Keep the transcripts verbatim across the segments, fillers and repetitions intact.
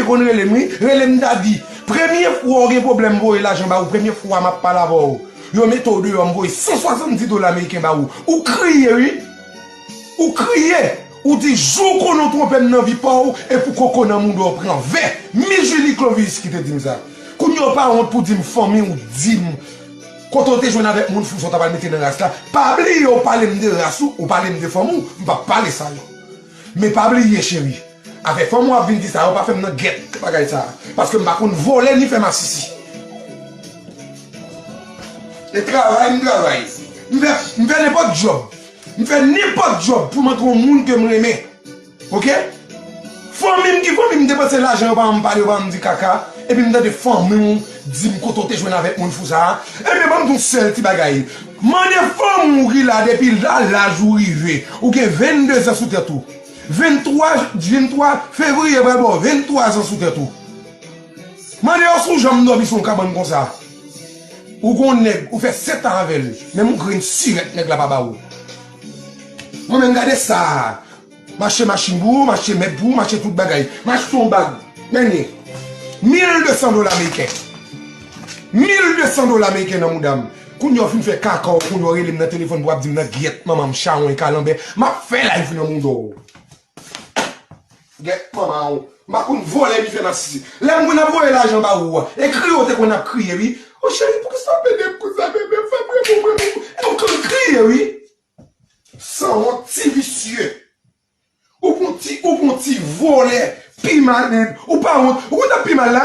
konn rele m, wi. Rele m Daddy. Premye fwa w gen pwoblèm voye lajan ba ou, premye fwa m ap pale avè w. Yo mete w deyò, m voye san swasanndis dola ameriken ba ou. Ou kriye, wi. Ou kriye. Ou di, jou w konnen w twonpe m nan vi pa w, e pou koko nan mouda w pran vè. Mijili Clovis ki te di m sa. Kounye a w pa wont pou di m fanmi w di m, kote w te jwenn avèk moun fou sa w ta pral mete nan ras la. Pa bliye w pale m de ras ou, ou pale m de fanmi w, m p ap pale sa yo. Men pa bliye, cheri, avèk fanmi w ap vin di sa yo, pa fè m nan gèt bagay sa. Paske m pa konn vòlè ni fè masisi. E travay, m travay. M fè, m fè nenpòt djòb. M fè nenpòt djòb pou m antre yon moun ke m renmen. Oke? Fanmi m ki fanmi m depanse lajan yo pa janm pale, yo pa janm di kaka. Epi m tande fanmi w di m kote w te jwenn avèk moun fou sa a. Ebyen, ban m di w sèl ti bagay. Mande fanmi w ki la depi la, laj ou rive. Ou gen venndezan sou tèt ou. Venntwa, venntwa fevriye pral ba w venntwa zan sou tèt ou. Mande yo si w janm dòmi sou yon kabann konsa. Ou gon nèg, ou fè sèt an avè l, menm yon grenn sirèt nèg la pa ba ou. Mwen menm gade sa. M achte machin pou ou, m achte mèb pou ou, m achte tout bagay. M achte yon bag. Dènye. Mil de san dola ameriken. Mil de san dola ameriken nan mouda m. Kounye a w fin fè kaka w, kounye a w rele m nan telefòn pou w ap di m nan gyèt manman m chawony kalanbè. M ap fè live nan mouda w. Gèt manman w. M pa konn vòlè ni fè masisi. Lè m konn ap voye lajan ba ou a, e kriye w te konn ap kriye, wi. O cheri, poukisa w ap ede m konsa, bebe? Fè m renmen w, renmen w. E w konn kriye, wi. Sanwont ti visye. Ou pran ti, ou pran ti vòlè, pi mal, ou pa wont. Ou konn sa k pi mal la?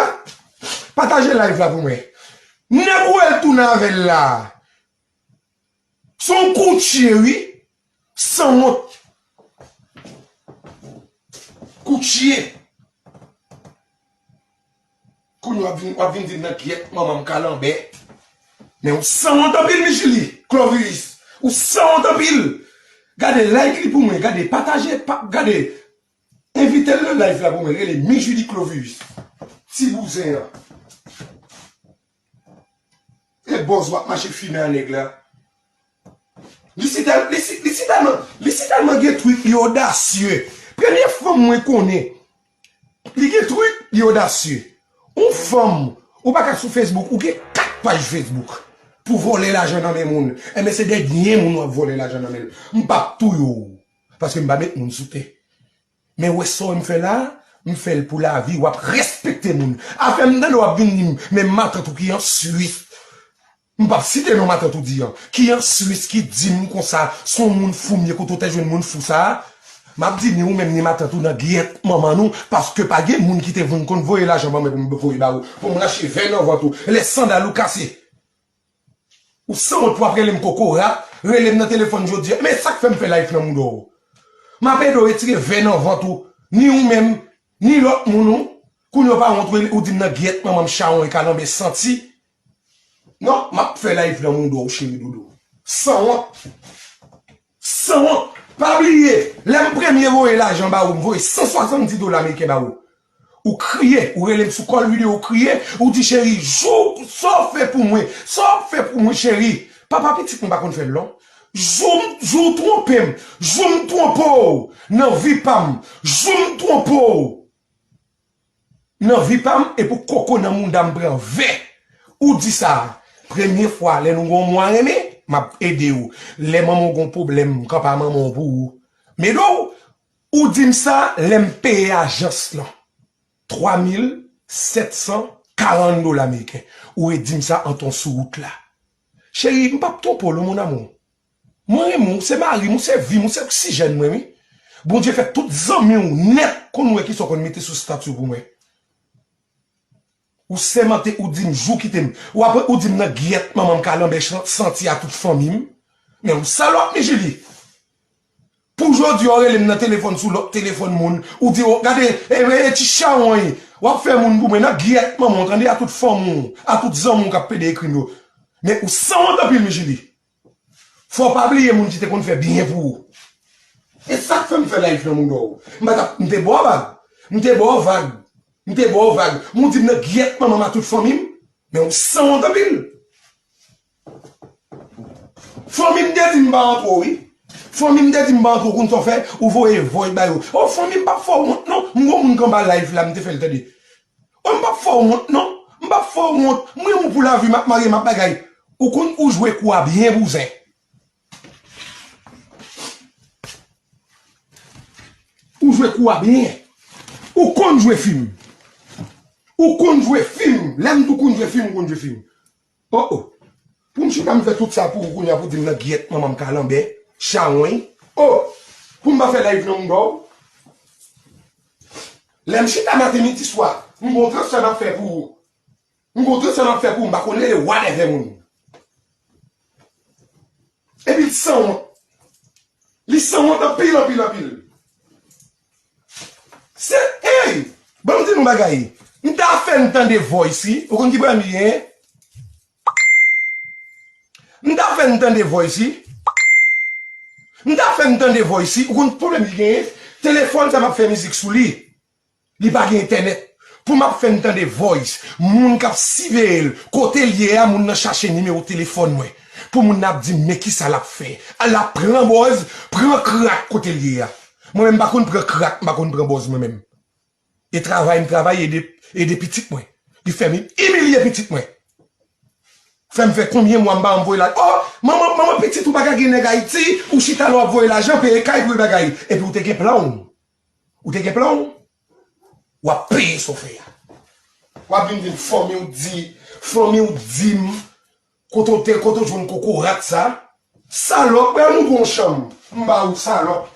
Pataje live la pou mwen. Nèg ou wè l tounen avè l la. Se yon koutye, wi. Sanwont. Koutye. Kounye a w ap vin, w ap vin di m nan gyèt manman m kalanbè. Men ou sanwont anpil, Mijili, Clovis. Ou sanwont anpil. Gade, like li pou mwen. Gade, pataje, pa, gade. Envite l nan live la pou mwen. Rele Mijili Clovis. Ti bouzen an. E bòz w ap mache fimen a nèg la. Li si tèl-, li si, li si tèlman, li si tèlman gen trik, li odasye. Premye fanm mwen konnen. Li gen trik, li odasye. Yon fanm, ou pa ka sou Facebook, ou gen kat paj Facebook. Pou vòlè lajan nan men moun. Enben se dènye moun w ap vòlè lajan nan men l. M p ap touye w. Paske m pa met moun sou tè. Men wè sa w wè m fè la, m fè l pou lavi, w ap respekte moun. Afè m tande w ap vin di m, men matant ou ki an Swis. M p ap site non matant ou di an. Ki an Swis ki di m konsa, se yon moun fou m ye kote w te jwenn moun fou sa a. M ap di ni ou menm ni matant ou nan gyèt manman nou, paske pa gen moun ki te vin konn voye lajan ban mwen pou m voye ba ou, pou m rache vè nan vant ou, lè sandal ou kase. Ou sanwont pou w ap rele m kokorat, rele m nan telefòn jodi a. Men sa k fè m fè live nan mouda w. M ap ede w retire vè nan vant ou, ni ou menm, ni lòt moun ou. Kounye a w pa wont, ou di m nan gyèt manman m chawony kalanbè santi. Non, m ap fè live nan mouda w, cheri doudou. Sanwont. Sanwont. Pa bliye, lè m premye voye lajan ba ou, m voye san swasanndis dola ameriken ba ou. Ou kriye, ou rele m sou kòl videyo, ou kriye, ou di, cheri, jou, sa w fè pou mwen, sa w ap fè pou mwen, cheri. Papa pitit mwen pa konn fè l non. Jou m, jou w twonpe m, jou m twonpe w nan vi pa m, jou m twonpe w nan vi pa m, e pou koko nan mouda m pran vè. Ou di sa, premye fwa, lè nou gon mwa renmen, m ap ede w. Lè manman w gon pwoblèm, m kanpe a manman w pou ou. M ede w. Ou di m sa lè m peye ajans lan twa mil sèt san karant dola ameriken. Ou redi m sa antan w sou wout la. Cheri, m p ap twonpe w non, mon amour. Mwen renmen w, se mari m, ou se vi m, ou se oksijèn mwen, wi. Bondye fè tout zanmi w nèt konn wè kisa w konn mete sou stati w pou mwen. Ou sèmante, ou di m jou kite m. Ou apre, ou di m nan gyèt manman m kalanbè chan-, santi a tout fanmi m. Men ou salòp, Mijili. Pou jodi a, w rele m nan telefòn sou lòt telefòn moun. Ou di, o, gade, e, e, e ti chawony. W ap fè moun pou mwen nan gyèt manman w, tande, a tout fanmi w, a tout zanmi w k ap pede ekri m yo. Men ou sanwont anpil, Mijili. Fò w pa bliye moun ki te konn fè byen pou ou. E sa k fè m fè live nan mouda w. M pa t ap, m te ba w vag. M te ba w vag. M te ba w vag. Men w di m nan gyèt manman m a tout fanmi m. Men w sanwont anpil. Fanmi m te di m pa antre w, wi. Fanmi m te di m pa antre w, konn sa w fè? Ou voye voice ba yo. O, fanmi m p ap fè w wont, non. M gon moun k anba live la, m te fè l tande. Oh, m p ap fè w wont, non. M p ap fè w wont. M renmen w pou lavi, m ap marye, m ap bagay. Ou konn ou jwe kou a byen, bouzen. Ou jwe kou a byen. Ou konn jwe fim. Ou konn jwe fim. Lè m di w konn jwe fim, ou konn jwe fim. Oh, oh. Pou m chita m fè tout sa pou ou kounye a pou di m nan gyèt manman m kalanbè, chawony. Oh, pou m pa fè live nan mouda w. Lè m chita maten, midi, swa, m gon transfè m ap fè pou ou. M gon transfè m ap fè pou ou, m pa konn rele whatever moun. Epi l sanwont. Li sanwont anpil, anpil, anpil. Se, ey! Ban m di nou bagay. M ta fè n tande voice, wi. Ou konn ki pwoblèm li genyen? M ta fè n tande voice, wi. M ta fè n tande voice, wi. Ou konn pwoblèm li genyen? Telefòn sa m ap fè mizik sou li. Li pa gen entènèt. Pou m ap fè n tande voice, moun k ap siveye l, kote l ye a, moun nan chache nimewo telefòn mwen. Pou moun nan ap di m men kisa l ap fè. L ap pran bòz, pran krak kote l ye a. Mwen menm m pa konn pran krak, m pa konn pran bòz mwen menm. E travay m travay, ede, ede pitit mwen. Li fè m imilye pitit mwen. Fè m fè konbyen mwa m pa janm voye lajan. Oh, manman, manman pitit ou pa ka gen nèg Ayiti, ou chita la w ap voye lajan, peye kay pou bagay. Epi ou te gen plan w. Ou te gen plan w. W ap peye sa w fè a. W ap vin di m fanmi w di, fanmi w di m, kote w te, kote w jwenn kokorat sa? Salòp, bè nou gon chanm. M ba ou salòp.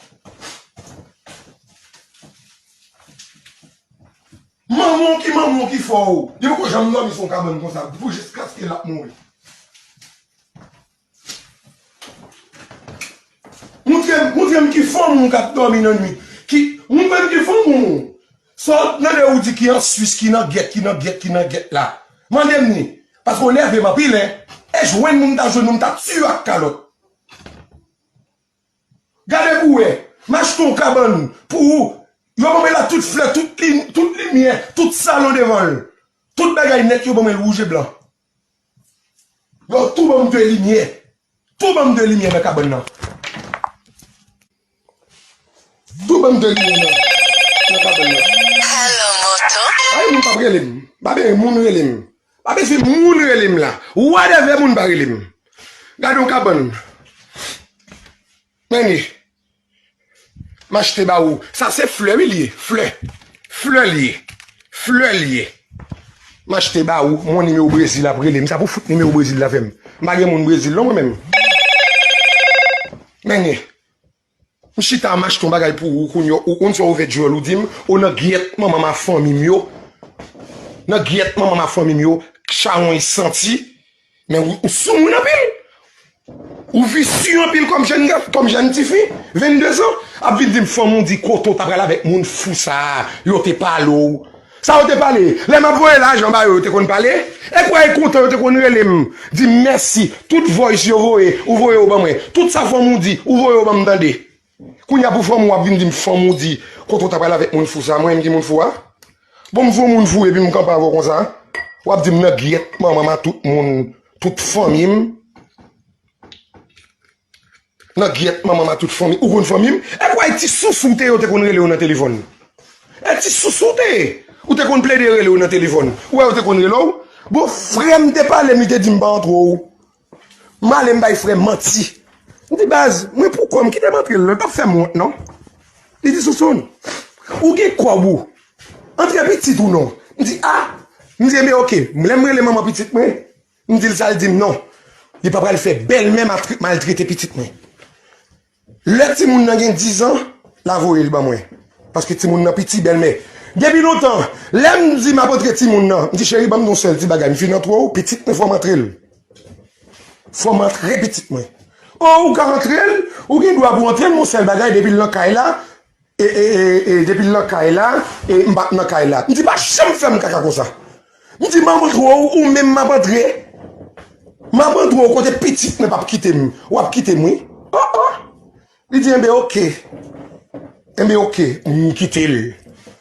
Manman w ki manman w ki fè w. Li poko janm dòmi sou yon kabann konsa. Pou jiskaske l ap mouri. Montre m, montre m ki fanm ou k ap dòmi nan nwit. Ki, montre m ki fanm ou. Sa w nan de ou di ki an Swis, ki nan gyèt, ki nan gyèt, ki nan gyèt la. Mande m ni. Paske w nève m anpil, en. E jwenn nou m ta jwenn nou, m ta tiye w ak kalòt. Gade pou w wè. M achte yon kabann pou ou. Yo ban mwen la tout flè, tout li, tout limyè, tout salon devan l. Tout bagay nèt yo ban mwen l wouj e blan. Yo tou ban m de limyè. Tou ban m de limyè nan kabann nan. Tou ban m de limyè nan, nan kabann nan. Hello, Moto. Ay, moun p ap rele m. Pa bezwen moun rele m. Pa bezwen moun rele m la. Whatever moun pa rele m. Gade yon kabann. Men li. M achte ba ou. Sa se flè wi li ye. Flè. Flè li ye. Flè li ye. M achte ba ou. Mon nimewo Brezil ap rele m. Sa pou fout nimewo Brezil la fè m. M pa gen moun Brezil non mwen menm. Men li. M chita m achte yon bagay pou ou kounye a, ou konn sa w ouvè djòl ou di m, ou nan gyèt manman m a fanmi m yo. Nan gyèt manman m a fanmi m yo, chawony santi. Men ou, ou soumoun anpil. Ou visye anpil kòm jèn, kòm jèn tifi, vennde zan, ap vin di m fanm ou di kote w ta pral avèk moun fou sa a, yo te pale w. Sa yo te pale? Lè m ap voye lajan ba yo, yo te konn pale? E kwè e kontan yo te konn rele m, di m mèsi. Tout voice yo voye, ou voye yo ban mwen. Tout sa fanm ou di, ou voye yo ban m tande. Kounye a pou fanm ou ap vin di m fanm ou di, kote w ta pral avèk moun fou sa? Mwen menm ki moun fou a? Bon, m voye moun fou epi m kanpe avè w konsa? W ap di m nan gyèt manman m a tout moun, tout fanmi m. Nan gyèt manman m a tout fanmi. Ou konn fanmi m? E kwè ti sousou w te ye, yo te konn rele yo nan telefòn. E ti sousou w te ye. Ou te konn plede rele yo nan telefòn. Ou wè yo te konn rele w? Bon, frè m te pale m, li te di m pa antre w. M ale m bay frè m manti. M di, baz, mwen pou kò m, kite m antre l non, l p ap fè m wont non. Li di, sousou, ou gen kòb ou. Antre pitit ou non. M di, a. M di, enben, oke. Lè m rele manman pitit mwen, m di l sa, l di m non. Li pa pral fè bèlmè maltre-, maltrete pitit mwen. Lè timoun nan gen diz an, l a voye l ban mwen. Paske timoun nan piti, bèlmè. Depi lontan, lè m di m ap antre timoun nan, m di, cheri, ban m yon sèl ti bagay, m fin antre w, pitit mwen fò m antre l. Fò m antre pitit mwen. O, ou ka antre l, ou gen dwa pou antre l, yon sèl bagay, depi l nan kay la, e, e, e, e, depi l nan kay la, e m pa t nan kay la. M di, pa janm fè m kaka konsa. M di, m ap antre w, ou menm m ap antre. M ap antre w kote pitit mwen p ap kite m. W ap kite m, wi. O, o. Li di, enben, oke. Enben, oke. M kite l.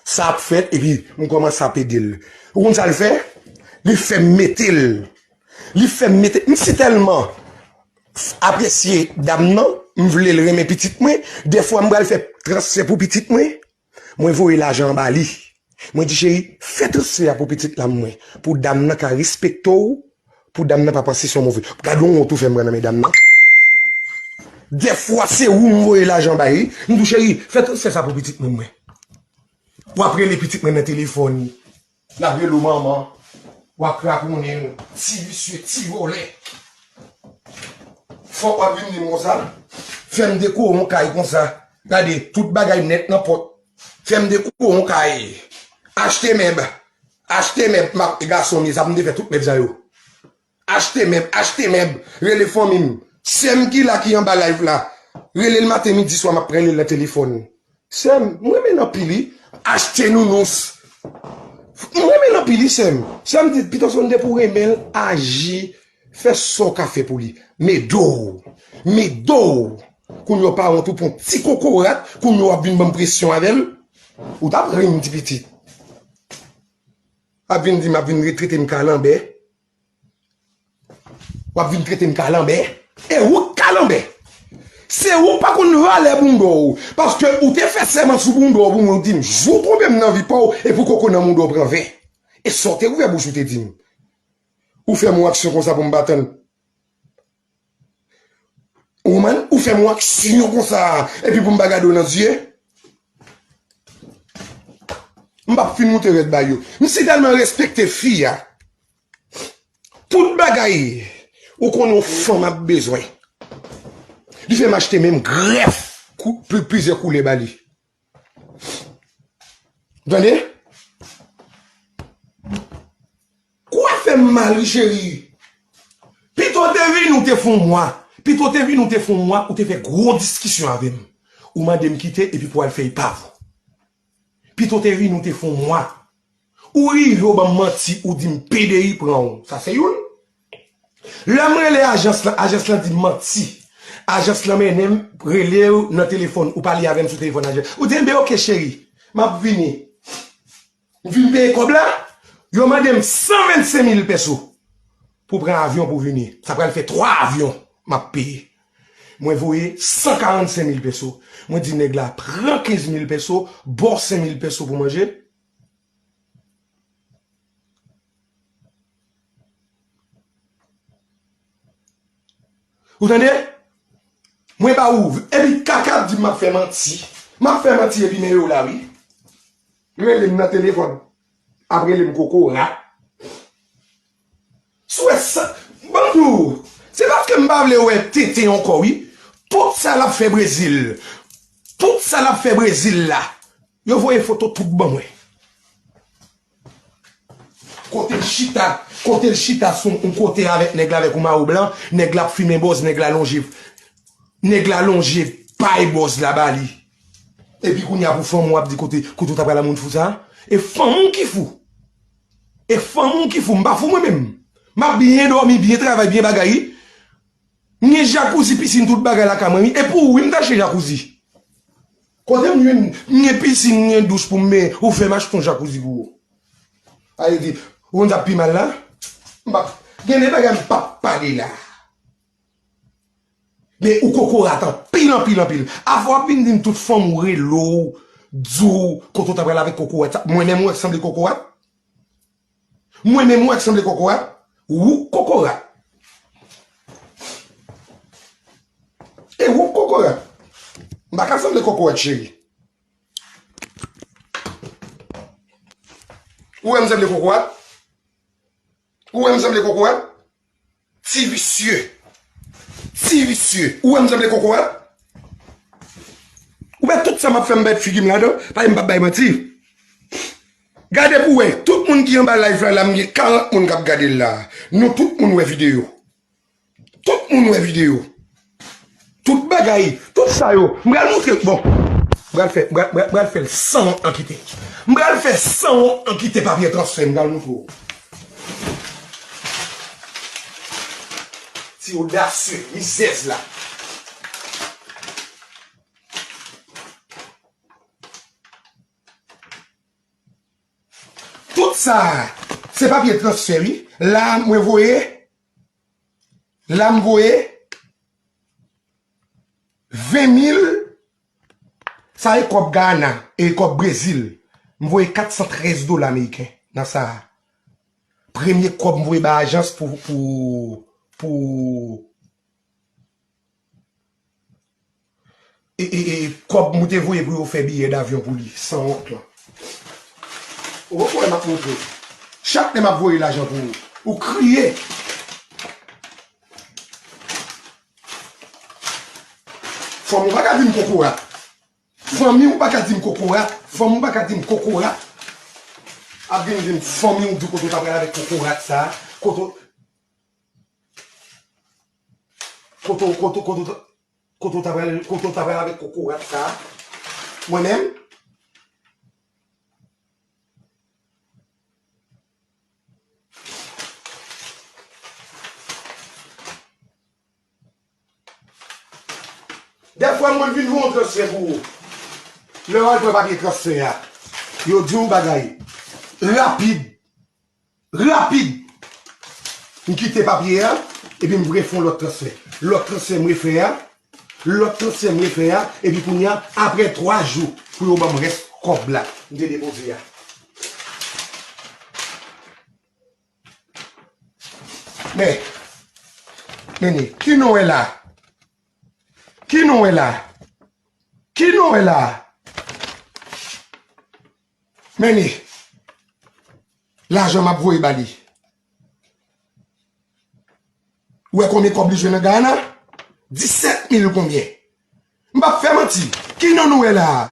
Sa ap fèt, epi m kòmanse ap ede l. Ou konn sa l fè? Li fè m mete l. Li fè m mete, m si tèlman apresye dam nan, m vle l renmen pitit mwen, dèfwa m pral fè transfè pou pitit mwen, mwen voye lajan ba li. Mwen di, cheri, fè transfè a pou pitit la mwen, pou dam nan ka respekte w, pou dam nan pa panse se yon move. Gad yon wont ou fè m pran nan men dam nan. Dèfwa se ou m voye lajan bay, wi. M di w, cheri, fè transfè sa pou pitit mwen, mwen. W ap rele pitit mwen nan telefòn. L ap rele w manman. W ap kraponnen l. Ti visye, ti vòlè. Fòk w ap vin di m konsa. Fè m dekore yon kay konsa. Gade, tout bagay nèt nan pòt. Fè m dekore yon kay. Achte mèb. Achte mèb. M ap, gason m ye, sa pou m te fè tout mèb sa yo. Achte mèb, achte mèb. Rele fanmi m. Sè m ki la, ki anba live la. Rele l maten, midi, swa, m ap rele l nan telefòn. Sè m, m renmen l anpil, wi. Achte nounous. M renmen l anpil, wi, sè m. Sè m di, Peterson, depi w renmen l, aji, fè sa w ka fè pou li. Men do w. Men do w. Kounye a w pa wont ou pran ti kokorat, kounye a w ap vin ban m presyon avè l. Ou t ap ri m ti pitit. Ap vin di m, ap vin trete m kalanbè. W ap vin trete m kalanbè. E ou k kalanbè. Se ou k pa konn valè bounda w. Paske ou te fè sèman sou bounda w pou mwen, ou di m, jou w twonpe m nan vi pa w, epi w koko nan bounda w pran ven. E sa w te ouvè bouch ou te di m. Ou fè m yon aksyon konsa pou m pa tann. Woman, ou fè m yon aksyon konsa, epi pou m pa gade w nan zye? M p ap fin moute rèd ba yo. M si tèlman respekte fi a. Tout bagay, ou konnen yon fanm ap bezwen. Li fè m achte menm grèf kou-, pli-, plizyè koulè ba li. Tande? Kwa fè m mal, wi, cheri. Pito w te vini, ou te fè yon mwa. Pito w te vini, ou te fè yon mwa, ou te fè gwo diskisyon avè m. Ou mande m kite, epi pou w al fè epav ou. Pito w te vini, ou te fè yon mwa. Ou rive, ou ban m manti, ou di m P D I pran w. Sa se youn. Lè m rele ajans lan, ajans lan di m manti. Ajans lan mennen m, rele w nan telefòn, ou pale avè m sou telefòn ajans. Ou di, enben, oke, cheri, m ap vini. M fin peye kòb la, yo mande m san vennsenk mil pèso pou pran avyon pou vini. Sa pral fè twa avyon m ap peye. Mwen voye san karannsenk mil pèso. Mwen di nèg la, pran kenz mil pèso, ba w senk mil pèso pou manje. Ou tande? Mwen ba ou, epi kaka ap di m ap fè manti. M ap fè manti epi men yo la, wi. Rele m nan telefòn. Ap rele m kokorat. Sou wè sa, ban m di w, se paske m pa vle wè tenten ankò, wi. Tout sa l ap fè Brezil. Tout sa l ap fè Brezil la. Yo voye foto tout ban mwen. Kote l chita, kote l chita sou yon kote avèk nèg la, avèk yon mayo blan, nèg la ap fimen bòz, nèg la lonje, nèg la lonje pay bòz la ba li. Epi kounye a pou fanm ou ap di kote, kote w ta pral a moun fou sa? E fanm ou ki fou. E fanm ou ki fou, m pa fou mwen menm. M ap byen dòmi, byen travay, byen bagay, wi. M gen jakouzi, pisin, tout bagay lakay mwen, wi. E pou ou, wi, m t achte jakouzi. Kote m jwenn, m gen pisin, m gen douch pou m, men ou fè m achte yon jakouzi pou ou. A, yo di, ou konn sa k pi mal la? M p ap, gen de bagay m p ap pale la. Men ou kokorat anpil, anpil, anpil. Afè w ap vin di m tout fanm ou rele w, di w, kote w ta pral avèk kokorat sa. Mwen menm ou wè k sanble kokorat? Mwen menm ou wè k sanble kokorat? Ou kokorat. E ou kokorat. M pa ka sanble kokorat, cheri. Ou wè m sanble kokorat? Ou wè m sanble kokorat? Ti visye. Ti visye. Ou wè m sanble kokorat? Ou wè tout sa m ap fè, m bay figi m ladan, paske m p ap bay manti. Gade pou w wè, tout moun ki anba live la, la m gen karant moun k ap gade l la. Nou tout moun wè videyo. Tout moun wè videyo. Tout bagay, tout sa yo. M pral montre, bon. M pral fè, m pral, m pral, m pral fè l sanwont nan kite. M pral fè sanwont nan kite papye transfè, m pral montre w. Ti odasye, mizèz la. Tout sa, se papye transfè, wi. La, mwen voye, la, m voye ven mil, sa e kòb Gayana, e kòb Brezil. M voye kat san trèz dola ameriken nan sa a. Premye kòb m voye bay ajans pou, pou, pou, e, e, e, kòb m te voye pou yo fè biyè davyon pou li, sanwont lan. Ou wè m ap montre. Chak lè m ap voye lajan pou ou, ou kriye. Fanmi w pa ka di m kokorat. Fanmi w pa ka di m kokorat. Fanmi w pa ka di m kokorat. Ap vin di m fanmi w di w kote w ta pral avèk kokorat sa. Kote w, kote w, kote w, kote w, kote w ta pral, kote w ta pral avèk kokorat sa. Mwen menm, Dèfwa mwen vin fè yon transfè pou ou. Lè w al pran papye transfè a, yo di w bagay rapid. Rapid! M kite papye a, epi m refè yon lòt transfè. Lòt transfè m refè a, lòt transfè m refè a, epi kounye a, apre twa jou, pou yo ban m rès kòb la, m te depoze a. Men, men, ki nou wè la? Ki nou wè la? Ki nou wè la? Men, lajan m ap voye ba li. Ou wè konbyen kòb li jwenn nan Guyana? Disèt mil konbyen? M p ap fè manti. Ki nou nou wè la?